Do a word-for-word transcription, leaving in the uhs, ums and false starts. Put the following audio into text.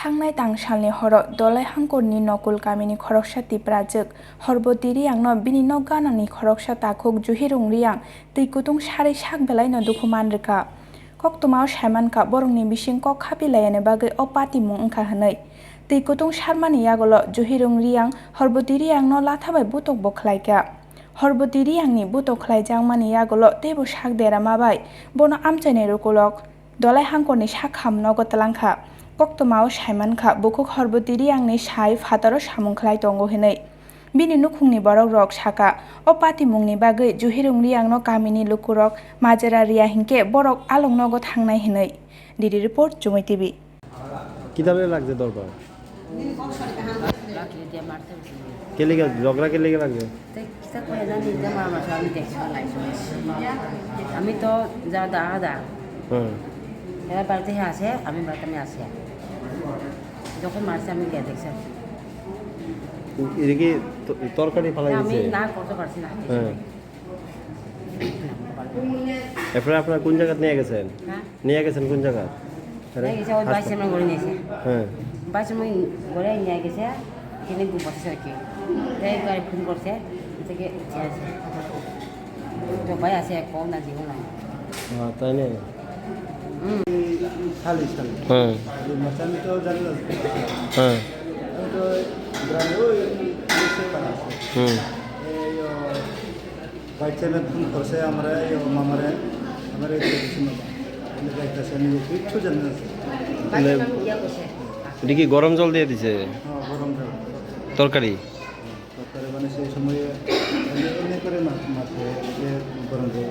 Thangnai tangsalni horo Dolai Hangkorni Nokul kamini khoroksa Tiprajwk Horboti Riyangno bini nok ganani khoroksa takhuk Juhirung Riyang twi kutung sarwi sak belaino dukhu manrwkha. Koktwmao saimankha, borokni bising kok khapilaiani bagwi o patimung wngkha hwnwi. Twi kutung sarmani yagulo Juhirung Riyang Horboti Riyangno latha bai butok bo khlaikha. Horboti Riyangni butok khlaijakmani yagulo teibo sak derama bai bono amchaini rukulok Dolai Hangkorni sak ham nogo twlangkha. Koktwmao saimankha, bukhuk Horboti Riyangni sai phataro samung khlai tongo hwnwi. Bini nukhungni borokrok sakha, o patimungni bagwi Juhirung Riyangno kamini lukurok majra riya hinkhe borok along nogo thangnai hwnwi. D D report, Chumui T V. কিভাবে লাগছে দরবার? কে লেগে, ঝগড়া কে লেগে লাগছে? তো কিতা করে জানি, এটা আমার বাসা, আমি দেখছি না, live শুনেছি। আমি তো যা দা, দা। হুম। এরা বাড়িতে আছে, আমি বাড়িতে আমি আছি। যখন মারছে, আমি গিয়ে দেখছি। এটা কি ত-, তরকারি ফালাই না, আমি দিছে? না করতে পারছি না। হ্যাঁ। এরপরে আপনারা কোন জায়গায় নিয়ে গেছেন? হ্যাঁ। নিয়ে গেছেন কোন জায়গা? আরে, নিয়ে গেছে, ওই হাসপাতাল। বাইশ নম্বর ঘরে নিয়েছে। হ্যাঁ। বাইশ নম্বর ঘরে নিয়ে গেছে, এখানে ঘুম পাচ্ছে আর কি। এই গাড়ি ফোন করছে, থেকে উঠে আছে। তো ভাই আছে, এক পাও না, জীবন নাই। হ্যাঁ, তাই না? হুম। খালি, খালি। হ্যাঁ। এই মাসে আমি তো জানি না। হ্যাঁ। আমি তো গ্রামে ওই পুলিশে পাড়া আছে। হুম। এই, ও, ভাইস চেয়ারম্যান ফোন করছে আমারে, এই মামারে, আমারে এই কিছু না। আমি যাইতাছি, আমি কিচ্ছু জানি না। মানে, এটা কি গরম জল দিয়ে দিছে? হ্যাঁ, গরম জল। তরকারি? তরকারি মানে সেই সময়ে এমনি, এমনি করে মা-, মাছে যে গরম জল।